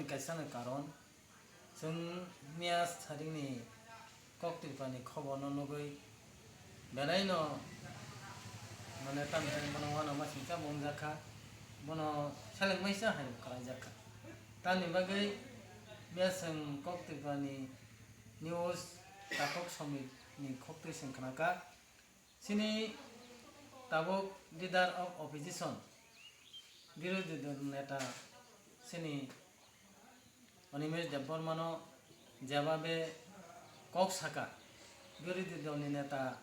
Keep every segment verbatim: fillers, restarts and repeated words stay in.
Kaisa ni karon, chwng miya saringni kok Tripurani khobor no nugwi belai no, mane, tamo tamo bono uanama singcha bo wngjak kha, bono seleng maisa hai bo khlai jak kha. Tamni bagwi miya chwng kok Tripurani news takhuk somit ni khok twi chwng khna kha. Chini tabuk leader of opposition, birodhi dol neta chini Animesh Debbarmano jebabe kok saka, birodhi dolni neta,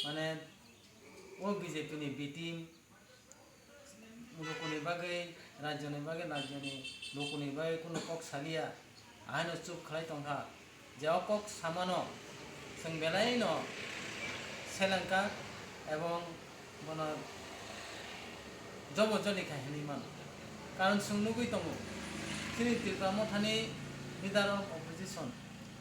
mane, o B J P ni B team, lukuni bagwi, rajyoni bagwi, rajyoni lukuni bagwi kunu kok saliya, ahaino chup khlai tongkha. Je o kok samano chwng belai no selengkha ebong bono jobo joli kha hinwi mano. Karon chwng nugwi tongo, chini Tripura mothani leader of opposition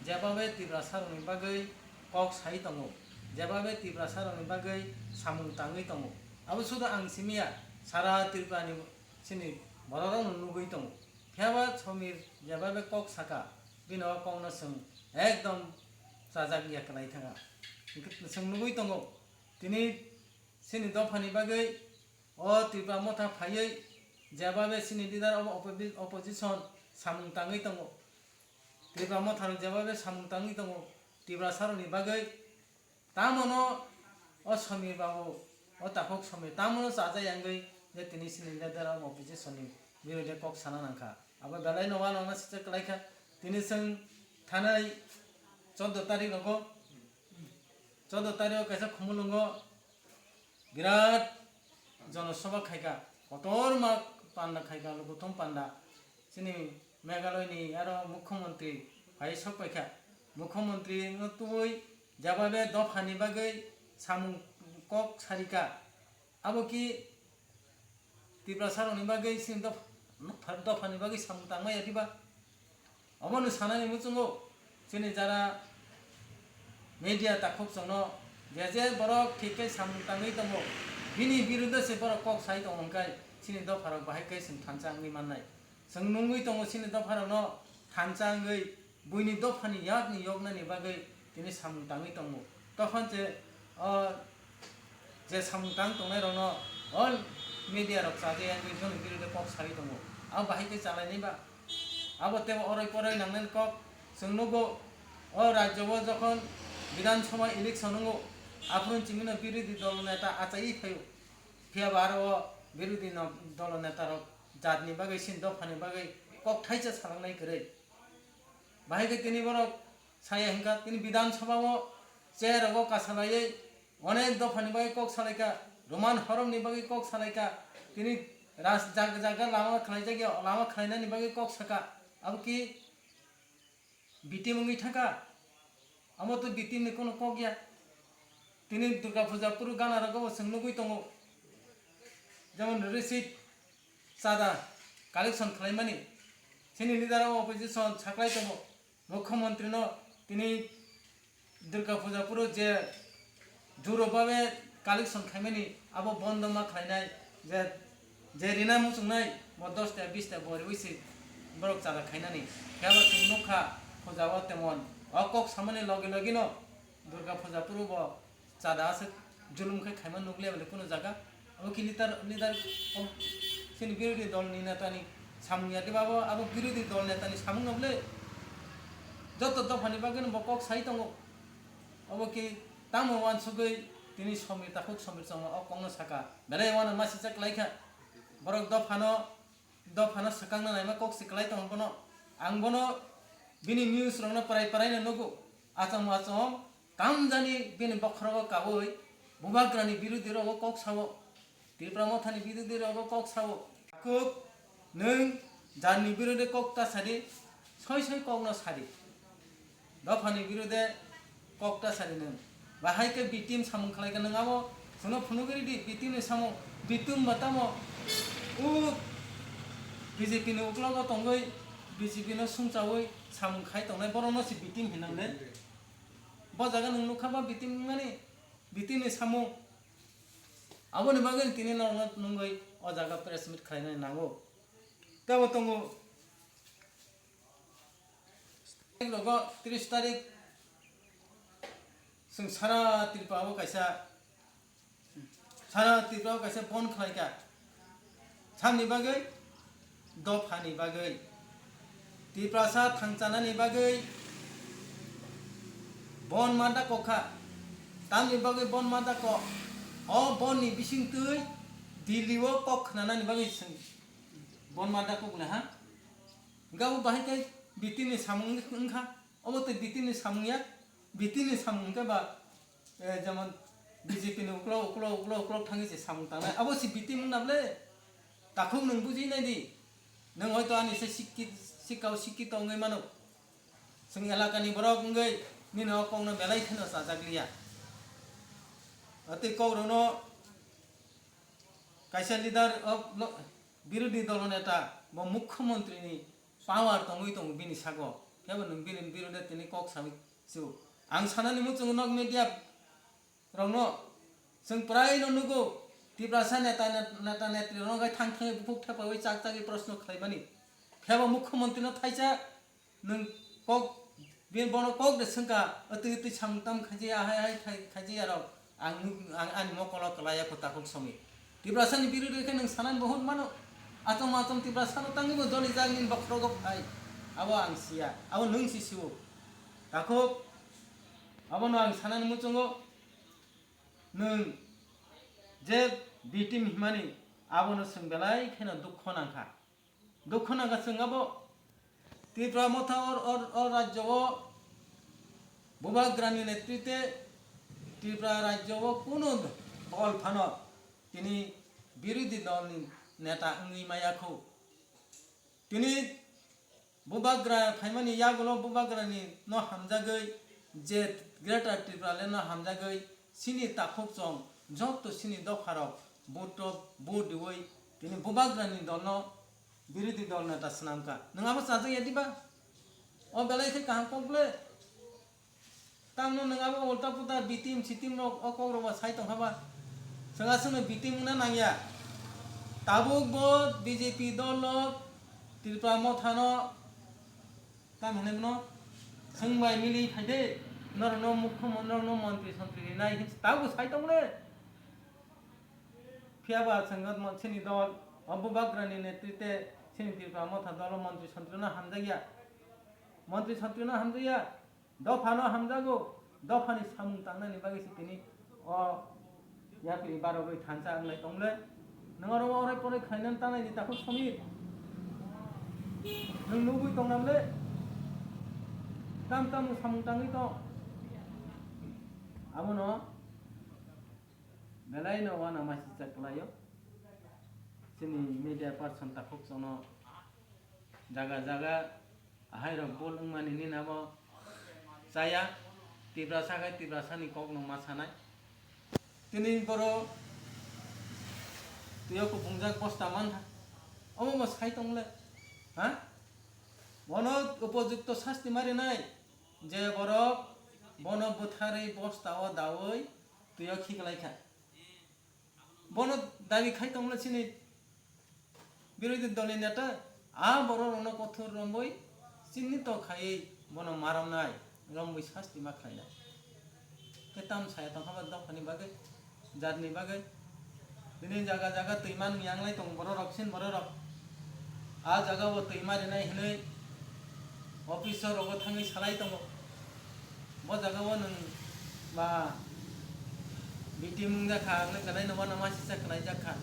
jebabe Tiprasa rokni bagwi kok sai tongo, jebabe Tiprasa rokni bagwi samung tangwi tongo. Abo sudu ang simiya, sara Tripura ni chini borok rok no nugwi tongo. Phiya ba Somir jebabe kok saka, bini o kok no chwng ekdom chajak ya kwlai thangkha. Hwnkhe chwng nugwi tongo, tini chini dophani bagwi o Tripura motha phaiwi jebabe chini leader of opposi-, opposition samung tangwi tongo. Tripura motha rok jebabe samung tangwi tongo Tiprasa rokni bagwi. Tamono o Somir babu, o takhuk Somir, tamono chajak yangwi je tini chini leader of opposition ni birodhe kok sana nangkha. Abo belai no uanama singcha kwlai kha. Tini chwng thanai chordo tarik rogo, chordo tarik o kaisa Khumulwngo birat jonosabha khaikha, kotorma panda khaikha, lukuthum panda. Chini Meghalaya ni aro mukhyamantri phai sok paikha. Mukhyamantri no tubui jebabe dophani bagwi samung kok sarikha. Abo ki Tiprasa rokni bagwi chini doph-, dophani bagwi samung tangmaya diba? Obono sanani muchungo chini jara media takhuk chwngno je je borok thik khe samung tangwi tongo, bini biruddhe se borok kok sai tongo hwnkhe chini dopharok bahai khe chwng thansa wngwi mannai. Chwng nungwi tongo chini dopharokno thansa wngwi buini dophani yakni yoknani bagwi tini samung tangwi tongo. Tophan se o je samung tang tongnairokno all media rok chajak wngwi bini biruddhe kok sawi tongo. Abo bahai khe chalainai ba? Abo tei oroi poroi nangnani kok. Chwng nugo, o rajyo o jokhon Bidhan Sabha election wngo, aphuru chini no birodhi dol neta achaiwi phaio. Phiya ba aro o birodhi no-, dol neta rok jatni bagwi, chini dophani bagwi kok thaisa salangnai kwrwi. Bahai khe tini borok saya hwnkha, tini Bidhan Sabha o chair rogo kasalaiwi onek dophani bagwi kok salaikha, Roman horomni bagwi kok salaikha, tini ras-, jaga jaga lama khlaijak ya, lama khlainani bagwi kok saka. Abo ki B T M wngwi thangkha? Amo to B T M ni kono kok ya. Tini Durga Puja phuru gana rogo bo chwng nugwi tongo. Jemon receipt, chada collection khlaimani, chini leader of opposition saklai tongo, mukhyamantri no tini Durga Puja phuru je juro babe collection khaimani abo bondo ma khlainai, je, je rina muchungnai bo dos ta bis ta bo riwi se borok chada khainani. Phiya bo chwng nukha puja o temon o kok samani logi logi no Durga Puja phuru bo chada aswk julum khe khaima nukliya bole kunu jaga. Abo khe leader, leader of chini birodhi dol ni neta ni samung ya diba, abo, abo birodhi dol neta ni samung no bole joto dopha ni bagwi no bo kok sai tongo. Abo khe tamo uansugwi tini Somir takhuk Somir chwngno o kok no saka, belai uanama singcha kwlai kha. Borok dopha no, dophano swkangna naima kok se kwlai tongo bono. Ang bono bini news rokno prai prai no nugo. Achommo achom kamjani bini bokhorogo kaui Bubagrani birodhi rogo kok sao, Tipra Mothani birodhi rogo kok sao. Kuk nwng jarni birodhi kok ta sadi, soi soi kokno sadi. Dophani birodhe kok ta sadi nwng. Bahai khe B T M samung khlai khe nwng abo chwngno phunugwi ridi, B T M ni samung, B T M ba tamo o B J P ni uklogo tongwi, B J P no sungchaui samung khai tongnai, borokno se B T M hinang de. Bo jaga nwng nukha ba B T M wngmani, B T M ni samung. Aboni bagwi tini norokno nungwi o jaga press meet khlainani nango. Tei bo tongo Rogo tris tarik chwng sara Tripura o kaisa, sara Tripura o kaisa bon khlai kha. Samni bagwi, dophani bagwi, Tiprasa thangchanani bagwi bon ma da kok kha. Tamni bagwi bon ma da kok? O bonni bisingtwi Delhi o kok khnanani bagwi chwng bon ma da kok le ha. Gabo bahai khe B T ni samung wngkha. Obo tei B T ni samung ya. B T ni samung hwnkhe ba, eh, jemon B J P ni uklok, uklok, uklok, uklok thangwi se samung tangnai. Abo se B T wng na ble? Takhuk nwng bujui nai di. Nwng hoito ani se sikki-, sikkao sikkito wngwi mano. Chwng elakani borok wngwi nini o kokno belai kheno chajak liya. Tei kokrokno kaisa leader of lo-, birodhi dolo neta bo mukhyamantri ni power tongwi tongo bini sago. Kebo nwng bini birodhe tini kok sawi su. Ang sanani muchungo nok media rokno chwng prai no nugo, Tiprasa neta, net-, neta netri rok hai thang thangwi bukhuk thepawi chak chagwi proshno khlaimani. Kebo mukhyamantri no thaisa nwng kok, bini bono kok de swngkha, atwi atwi samung tam khaijaya, hai hai khai-, khaijaya rok. Ang nuk-, ang ani mokolo kwlaiya kho takhuk somwi. Tiprasani birodhi khe nwng sanani bo hwn mano. Achom achom Tiprasano tangwi bo joli jak nini bokhorogo phai. Abo ang siya. Abo nwng si sio. Takhuk, abono ang sanani muchungo nwng je B T M himani abono chwng belai kheno dukho nangkha. Dukho nangkha chwng abo Tripura motha or, or, or rajyo o Bubagrani netrite Tripura rajyo o kunu dol phano tini birodhi dolni neta wngwi maya kho. Tini Bubagra phaimani yagulo Bubagrani no hamjagwi je Greater Tripura le no hamjagwi chini takhuk chong jotto chini dopharok vote rok vote riwi tini Bubagrani dolno birodhi dol neta swnamkha. Nwng abo chajak ya diba? O belai khe kaham kok le. Tamno nwng abo ulta puta B T M C T M rok o kok rok ba sai tongkha ba. Chwng aswkno B T M wngna nangya. Tabuk bo B J P dol rok Tripura mothano tam hinwi no chwng bai mili phai de. Norokno mukhyamon-, norokno montri sontri rinai hinwi tabuk sai tong le. Phiya ba chwng chini dol o Bubagrani netrite chini Tripura motha dol o montri sontri no hamjakya. Montri sontri no hamjakya. Dophano hamjago, dophani samung tangnani bagwi se tini o yapri barogwi thansa wnglai tongle. Nwng oro orai porai khlainani tangnai di takhuk Somir. Nwng nugwi tongna ble? Tam tam samung tangwi tong. Abono belai no wana masicha kwlaio. Chini media person takhuk chono jaga jaga Ahai rok bol wngmani nini abo chaya, Tiprasa khai Tiprasani kokno ma sanai. Tini borok twiyo kuphungjak bosta mankha. Omo bo sai tong le, ha? Bono upojukto sasti ma rinai, je borok bono bwtharwi bosta o daui twiyo khiklai kha. Bono dabi khai tongmani chini birodhi dolni neta, a borok rokno kothor romwi chinito khaiwi bono ma romnai, romwi sasti ma khlainai. Khe tam saya tongkha ba dophani bagwi, jatni bagwi. Bini jaga jaga twi man yanglai tongo borok rok, sin borok rok. A jaga o twi ma rinai hinwi officer rogo thangwi salai tongo. Bo jaga o nwng ba B T M wngjakha, ang nw kwlai no uanama sisa kwlaijak kha.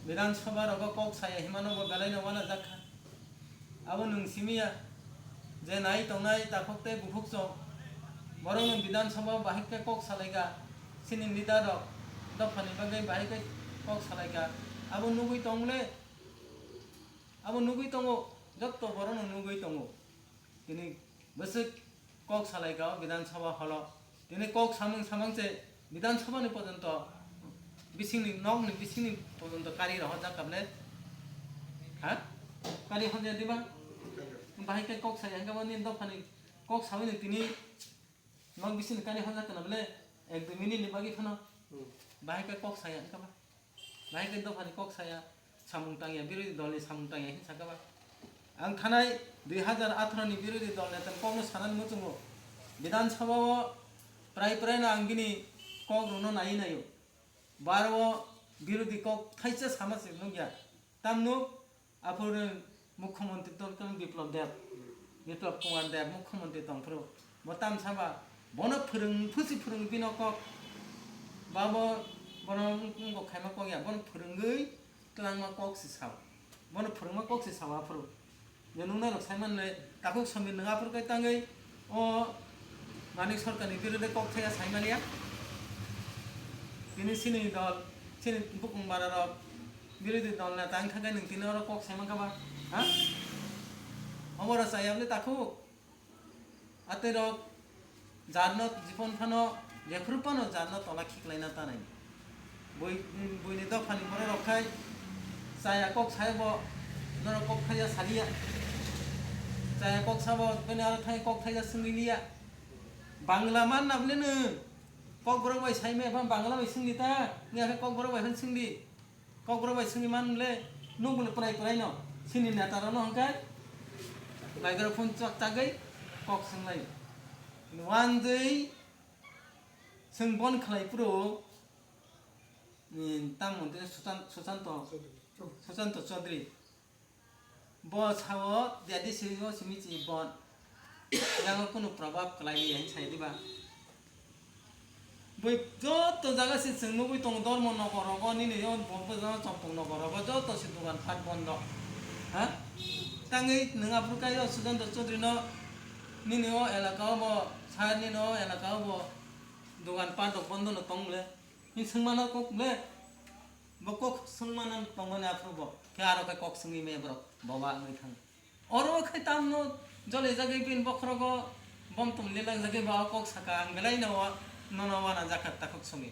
Bidhan Sabha rogo kok saya himano bo belai no uanajak kha. Abo nwng simi ya je nai tongnai takhuk tei bukhuk chwng. Borok nwng Bidhan Sabha o bahai khe kok salaikha, chini leader rok dophani bagwi bahai khe kok salaikha. Abo nugwi tong le, abo nugwi tongo, jotto borok no nugwi tongo. Tini bwswk kok salaikha o Bidhan Sabha holo. Tini kok samung samang se Bidhan Sabha ni pojonto bisingni nokni bisingni pojonto kari rohorjak kha bwle. Ha? Kari horjak diba? Bahai khe kok saya hwnkhe bo nini dophani kok sawi ni tini nok bisingni kari horjak kana bwle? Ek dui minute ni bagwi phano. Hmm. Bahai khe kok saya wngkha ba? Bahai khe dophani kok saya, samung tangya, birodhi dolni samung tangya hinwi sakha ba? Ang thanai dui hazar atharo ni birodhi dol neta ni kokno sanani muchungo. Bidhan Sabha o prai prai no ang bini kok rokno naiwi naio. Bar o birodhi kok thaisa sama se nukya. Tamno aphuru Mukhyamantri tongkha Biplab Deb, Biplab Kumar Deb Mukhyamantri tongphuru. Bo tamsa ba bono phwrwng, phusi phwrwng bino kok. Ba bo bono wngkok khaima kok ya, bono phwrwngwi twlangma kok se sao. Bono phwrwngma kok se sao aphuru. Je nung norok sai manle, takhuk Somir nwng aphuru kai tangwi o Manik Sarkarni birodhe kok thaya sai manya. Tini chini dol, chini bukung bara rok birodhi dol neta wngkha khe nwng tini oro kok sai mankha ba? Ha? Omo rw chaya bwle takhuk? Atwi rok jarno jipon phano jephru phano jarno tola khiklaina tanai. Bui, buini dophani borok rok khai chaya kok sai bo norok kok thaya saliya. Chaya kok sabo bini aro thai kok thaya swngliya. Bangla man na bwle nwng kok borok bai sai me phan Bangla bai swngdi ta. Ngi akhe kok borok bai phan swngdi. Kokborok bai swngwi man le, nukbole pwrai pwrai no, chini neta rok no hwnkhe microphone chak chagwi kok swnglaio. Wanjwi chwng bon khlai phuru, ni, tamo hwnkhe Suchan-, Suchanto, Suchanto Chaudhary. Bo sao, jadi simi, simi chi bon. Yango kunu probab kwlai ya hin sai diba. Bui joto jaga se chwng nugui tongo, dormo nokor rogo, nini o bo, bo joto chompong nokor rogo, joto se dogan pat bondo. Ha? Tangwi nwng aphuru kai o Sudendra Chaudhary no, nini o elaka o bo, sir nini o elaka o bo, dogan pat rok bondo no tong le. Hin swngmano kok le. Bo kok swngmano tongmani aphuru bo. Khe aro khe kok swngwi me borok, boba wngwi thang. Oro khai tamno jole jagwi bini bokhorogo bom tum lelak jagwi ba o kok saka ang belai no wa-, nono wana jakha takhuk songwi.